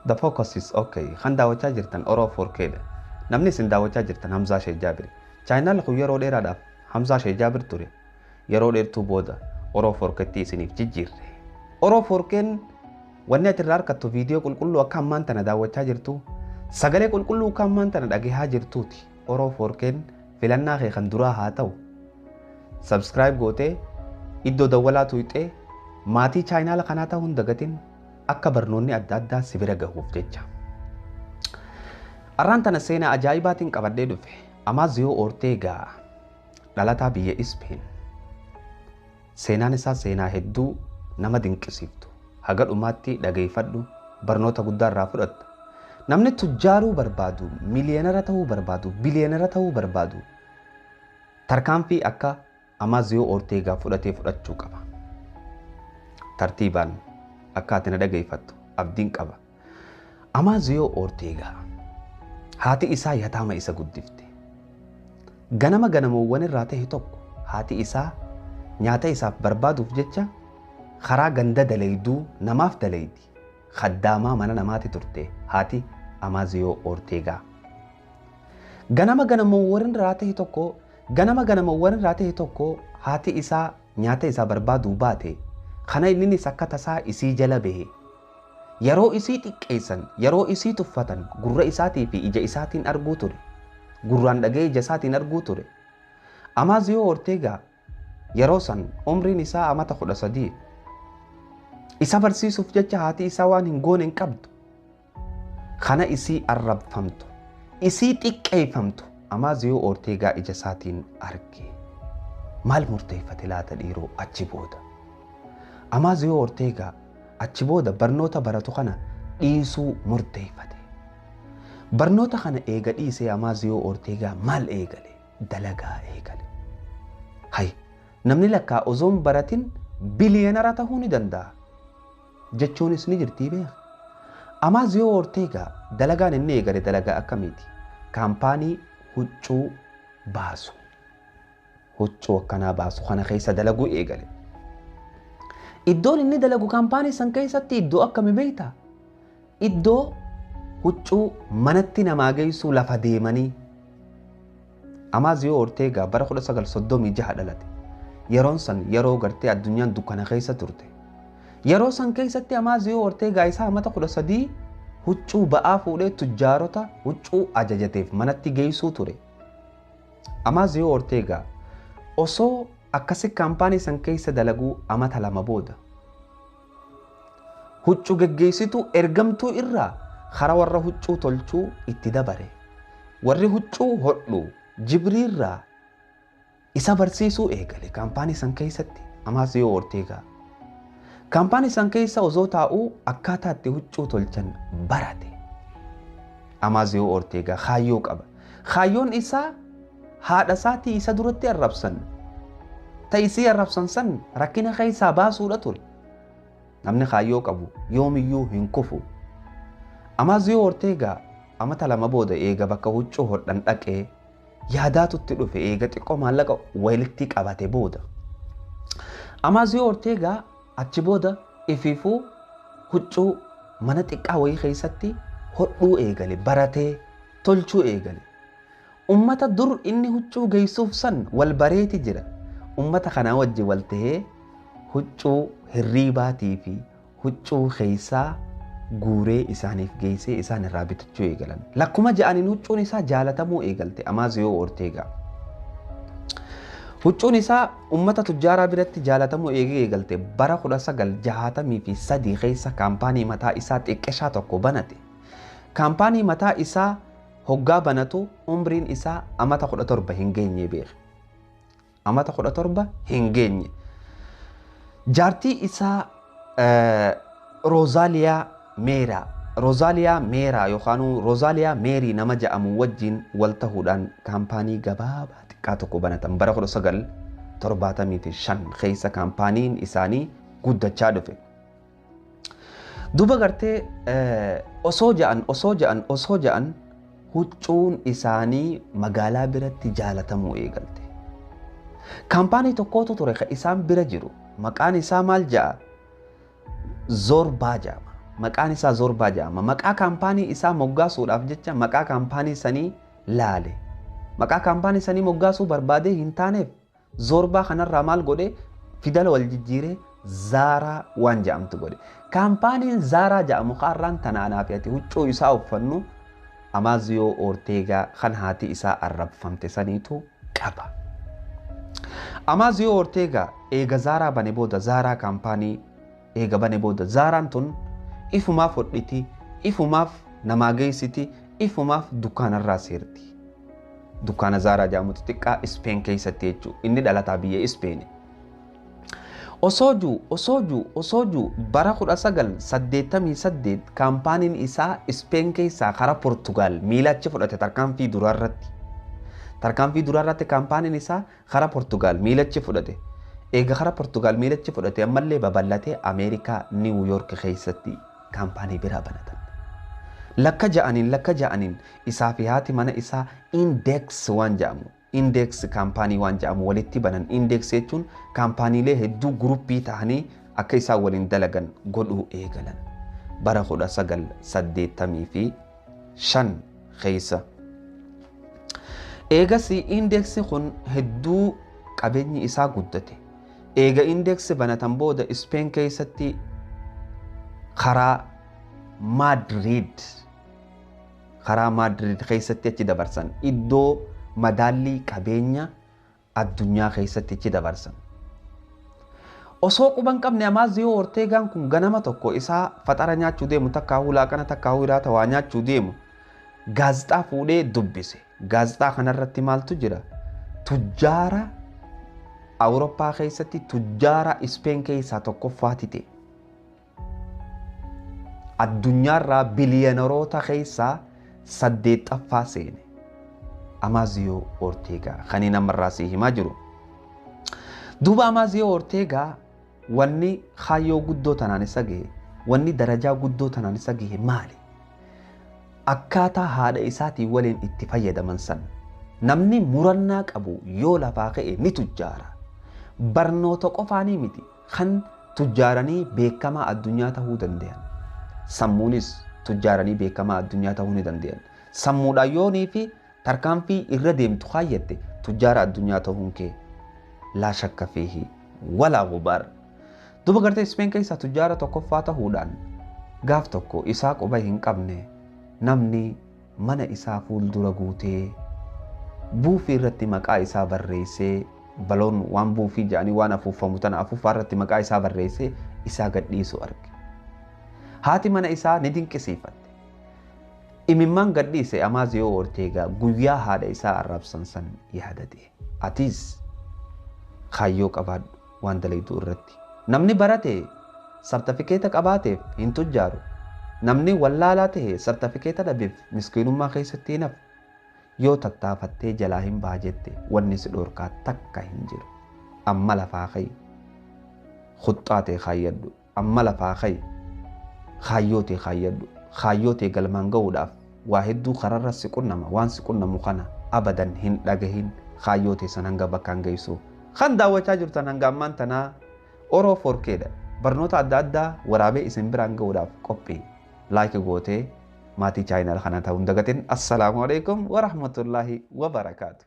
The focus is okay. Kan daawwachaa jirtan Oro 4K dha. Namni isin daawwachaa jirtan Hamzaa Sheekh Jaabir. Chaayinaan kun yeroo dheeraadhaaf Hamzaa Sheekh Jaabir ture. Yeroo dheertuu booda Oro 4Ktti isiniif jijjiirre. Oro 4K'n wanni ati irraa argattu viidiyoo qulqulluu akka ammaan tana daawwachaa jirtu, sagalee qulqulluu akka ammaan tana dhagahaa jirtuuti. Oro 4K'n filannaa kee kan duraa haa ta'u. Subscribe gootee iddoo dawwalaa tuqxee maatii chaayinaala kanaa ta'uu hin dagatin akka barnoonni adda addaa si bira gahuuf jecha. Arraan tana seenaa ajaa'ibaatiin qabadhee dhufe. Amaaziyoo Orteegaa dhalataa biyya Ispeen. Seenaan isaa seenaa hedduu nama dinqisiiftu. Haga dhumaatti dhageeffadhu, barnoota guddaa irraa fudhatta. Namni tujjaaruu barbaadu, miliyeenara ta'uu barbaadu, biliyeenara ta'uu barbaadu tarkaanfii akka Amaaziyoo Orteegaa fudhatee fudhachuu qaba. Tartiibaan akka ati na dhageeffattu abdiin qaba. Amaaziyoo Orteegaa haati isaa yataama isa guddifte. Ganama ganamoowwan irraa ta'e tokko haati isaa nyaata isaaf barbaaduuf jecha karaa ganda dalayduu namaaf dalaydi. Kaddaamaa mana namaati turte haati Amaaziyoo Orteegaa. Ganama ganamoowwan irraa ta'e tokko ganama ganamoowwan irraa ta'e tokko haati isaa nyaata isaa barbaaduu baate kana inninis akka tasaa isii jala bahe. Yeroo isii xiqqeessan, yeroo isii tuffatan gurra isaatii fi ija isaatiin arguu ture. Gurraan dhaga'ee ija isaatiin arguu ture. Amaaziyoo Orteegaa yeroo san umriin isaa amata 13. Isa barsiisuuf jecha haati isaa waan hin goone hin qabdu. Kana isii arrabfamtu, isii xiqqeeffamtu Amaaziyoo Orteegaa ija isaatiin arge. Maal murteeffate laata dhiiroo achi booda? Amaaziyoo Orteegaa achi booda barnoota baratu kana dhiisuu murteeffate. Barnoota kana eega dhiisee Amaaziyoo Orteegaa maal eegale? Dalagaa eegale. Hay, namni lakkaa osoo hin baratin biliyeenara ta'uu ni danda'a. Jechuunis ni jirtii beeka. Amaaziyoo Orteegaa dalagaan inni eegale dalagaa akkamiiti? Kaampaanii huccuu baasu. Huccuu akkanaa baasu kana keessa dalaguu eegale. Iddoon inni dalagu kaampaanii san keessatti iddoo akkamii beektaa? Iddoo huccuu manatti namaa geessu lafa deemanii. Amaaziyoo Orteegaa bara 1936 dhalate. Yeroon san yeroo gartee addunyaan dukkana keessa turte. Yeroo san keessatti Amaaziyoo Orteegaa isaa amata 13 huccuu ba'aa fuudhee tujjaarota huccuu ajajateef manatti geessuu ture. Amaaziyoo Orteegaa osoo akkasi kaampaanii san keessa dalaguu amata 2 booda huccuu geggeessituu ergamtuu irraa karaa warra huccuu tolchuu itti dabare. Warri huccuu hodhu jibriirraa isa barsiisuu eegale kaampaanii san keessatti Amaaziyoo Orteegaa. Kaampaanii san keessa osoo taa'uu akkaataa itti huccuu tolchan barate. Amaaziyoo Orteegaa kaayyoo qaba. Kaayyoon isaa haadha isaatii isa duratti arrabsan. Ta'isii arrabsan san rakkina keessaa baasuudha ture. Namni kaayyoo qabu yoomiyyuu hin kufu. Amaaziyoo Orteegaa amata 2 booda eega bakka huccuu hodhan dhaqee yaadaatutti dhufe eega xiqqoo maallaqa walitti qabate booda. Amaaziyoo Orteegaa achi booda ifiifuu huccuu mana xiqqaa wayii keessatti hodhuu eegale, baratee tolchuu eegale. Ummata dur inni huccuu geessuuf san wal bareeti jira. Ummata kanaa wajji wal tahee huccuu hirriibaatii fi huccuu keessaa guuree isaaniif geessee isaan irraa bitachuu eegalan. Lakkuma ja'aniin huccuun isaa jaalatamuu eegalte Amaaziyoo Orteegaa. Huccuun isaa ummata tujjaaraa biratti jaalatamuu eegalte bara 1963 keessa kaampaanii mataa isaa xiqqeeshaa tokko banate. Kaampaanii mataa isaa hoggaa banatu umriin isaa amata 17 hin geenye beeke. Amata 17 hin geenye. Jaartii isaa Roozaaliyaa Meeraa. Roozaaliyaa Meeraa yookaan Roozaaliyaa Meerii nama jedhamu wajjin wal ta'uudhaan kaampaanii gabaabaa xiqqaa tokko banatan bara 1975 keessa kaampaaniin isaanii guddachaa dhufe. Duuba gartee osoo ja'an huccuun isaanii magaalaa biratti jaalatamuu eegalte. Kaampaanii tokkotu ture kan isaan bira jiru. Maqaan isaa maal ja'a? Zorbaa jedhama. Maqaan isaa Zorbaa jedhama. Maqaa kaampaanii isaa moggaasuudhaaf jecha maqaa kaampaanii sanii laale. Maqaa kaampaanii sanii moggaasuu barbaadee hin taaneef Zorbaa kanarraa maal godhe fidala wal jijjiiree Zaaraa waan jedhamtu godhe. Kaampaaniin Zaaraa jedhamu kaarraan tanaanaa fi ati huccuu isaa uffannu Amaaziyoo Orteegaa kan haati isaa arrabfamte saniitu qaba. Amaaziyoo Orteegaa eega Zaaraa bane booda Zaaraa kaampaanii eega bane booda Zaaraan tun ifumaaf hodhiti, ifumaaf namaa geessiti, ifumaaf dukkaanarraa seerti. Dukkaana Zaaraa jedhamu xixiqqaa Ispeen keessatti jechuudha. Inni dhalataa biyya Ispeeni. Osoo juu bara 1988 kaampaaniin isaa Ispeen keessaa karaa Portugaal miila achi fudhate tarkaanfii duraarratti. Tarkaanfii duraarratti kaampaaniin isaa karaa Portugaal miila achi fudhate. Eega karaa Portugaal miila achi fudhate ammallee babal'atee Ameerikaa Niiwu Yoork keessatti kaampaanii biraa banatan. Lakka ja'aniin isaa fi haati mana isaa Index waan jedhamu. Index kaampaanii waan jedhamu walitti banan. Index jechuun kaampaaniilee hedduu guruppii ta'anii akka isaan waliin dalagan godhuu eegalan. Bara 1985 keessa. Eegas Index kun hedduu qabeenyi isaa guddate. Eega Index banatan booda Ispeen keessatti karaa Maadriid keessatti achi dabarsan. Iddoo madaallii qabeenya addunyaa keessatti achi dabarsan. Osoo quban qabne Amaaziyoo Orteegaan kun ganama tokko isaa faxara nyaachuu deemu takkaahuu laaqana takkaahuu hiraata waa nyaachuu deemu gaazexaa fuudhee dubbise. Gaazexaa kanarratti maaltu jira? Tujjaara Awurooppaa keessatti tujjaara Ispeen keessaa tokkoffaati ta'e. Addunyaarraa biliyoneroota keessaa 8ffaa seene. Amaaziyoo Orteegaa kan inni namarraa si himaa jiru. Duuba Amaaziyoo Orteegaa wanni kaayyoo guddoo tanaan isa gahe, wanni darajaa guddoo tanaan isa gahe maali? Akkaataa haadha isaatiin waliin itti fayyadaman san. Namni murannaa qabu yoo lafaa ka'e ni tujjaara. Barnoota qofaanii miti kan tujjaaranii beekamaa addunyaa ta'uu danda'an. Sammuunis tujjaaranii beekamaa addunyaa ta'uu ni danda'an. Sammuudhaan yoonii fi tarkaanfii irra deemtu kaayyatte tujjaara addunyaa ta'uun kee laa shakka fiihi walaa gubaar. Duuba gartee Ispeen keessaa tujjaara tokkoffaa ta'uudhaan gaaf tokko isaa quba hin qabne namni mana isaa fuuldura guutee buufii irratti maqaa isaa barreessee baloon waan buufii jedhanii waan afuufamu tana afuuffaa irratti maqaa isaa barreessee isaa gadhiisu arge. Haati mana isaa ni dinqisiifatte. Imimmaan gadhiise Amaaziyoo Orteegaa guyyaa haadha isaa arrabsan san yaadate. Atis kaayyoo qabaadhu waan dalaydu irratti. Namni barate sartifikeeta qabaateef hin tujjaaru. Namni wallaalaa ta'e sartifikeeta dhabeef miskiinummaa keessatti hin hafu. Yoo tattaafattee jalaa hin baha jette wanni si dhorkaa takka hin jiru. Amma lafaa ka'i. Khuxxaa ta'e kaayyadhu. Amma lafaa ka'i. Kaayyoo ta'e kaayyadhu. Kaayyoo ta'e galmaan ga'uudhaaf waa hedduu kararra si qunnama. Waan si qunnamu kana abadan hin dhagahin kaayyoo ta'e san hanga bakkaan geessu. Kan daawwachaa jirtan hanga ammaan tanaa Oroo 4Kdha. Barnoota adda addaa waraabee isin biraan ga'uudhaaf qophii. Laayik gootee maatii chaayinaal kana ta'uu hin dagatin. Assalaamu alaikum warahmatullaahi wabarakaatu.